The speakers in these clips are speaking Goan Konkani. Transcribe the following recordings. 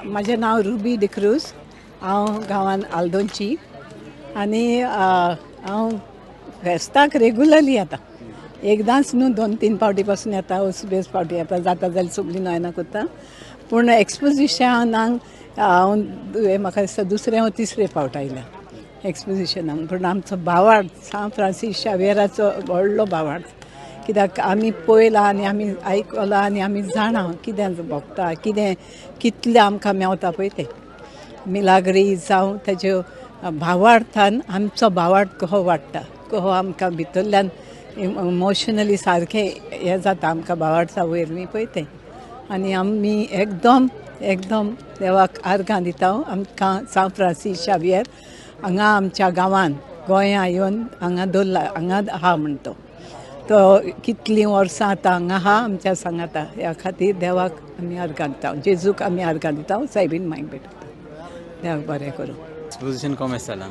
म्हजें नांव रुबी डिक्रूज. हांव गांवान आल्दोनची आनी हांव फेस्ताक रेगुलरली येता. एकदांच न्हू, दोन तीन फावटी पासून येता, बेस फावटी येता. जाता जाल्यार सगळीं नोयनां करता, पूण एक्सपोजिशनाक हांव म्हाका दिसता दुसरें वा तिसरे फावट आयल्या एक्सपोजिशनाक. पूण आमचो भावार्थ सांत फ्रांसीस शावेराचो व्हडलो भावार्थ, कित्याक आमी पळयलां आनी आमी आयकलां आनी आमी जाणा कितें भोगता, कितें कितलें आमकां मेवता पळय तें मिलाग्री जावं तेज्यो भावार्थान आमचो भावार्थ कहो वाडटा, कहो आमकां भितरल्यान इमोशनली सारकें हें जाता आमकां भावार्था वयर पळय तें. आनी आमी एकदम एकदम देवाक आर्गां दिता, आमकां सांत फ्रांसीस शावियर हांगा आमच्या गांवान गोंया येवन हांगा दवरला, हांगा आहा म्हण तो तो कितलीं वर्सां आतां हांगा आहा आमच्या सांगाता. ह्या खातीर देवाक आमी आर्गां दिता, जेजूक आमी आर्गां दिता, सायबीन मायक भेटता. देवाक बरें करूं. Exposition कॉमेस जाला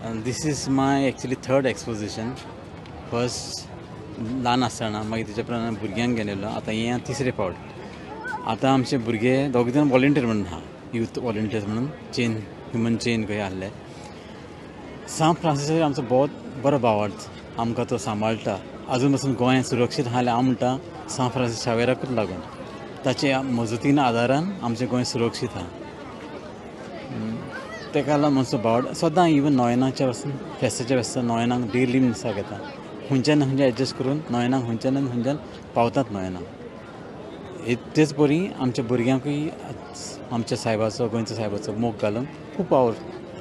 and this is my actually third exposition. First ल्हान आसतना, मागीर तेच्या उपरांत भुरग्यांक घेवन येयलो, आतां हें तिसरे फावट. आतां आमचे भुरगे दोग जाण वॉलंटियर म्हणून आहा, यूथ वॉलंटियर्स म्हणून चेन ह्युमन चेन खंय आहले. सांत फ्रांसीस आमचो बहुत बरो भावार्थ, आमकां तो सांबाळटा. अजून पासून गोंय सुरक्षीत आहा जाल्यार हांव म्हणटा सांत फ्रांसीस शावेराकूच लागून, ताचे मजतीन आदारान आमचें गोंय सुरक्षीत आहा. तेका लागून मातसो भावार्थ सदां इवन नोयनाच्या पासून फेस्ताच्या फेस्ता नोयनाक डेली मिसाक येता. खंयच्यान ना खंयच्यान एडजस्ट करून नोयनाक खंयच्यान ना खंयच्यान पावतात नोयनाक. तेच परी आमच्या भुरग्यांकूय आमच्या सायबाचो, गोंयच्या सायबाचो मोग घालून खूब पावर.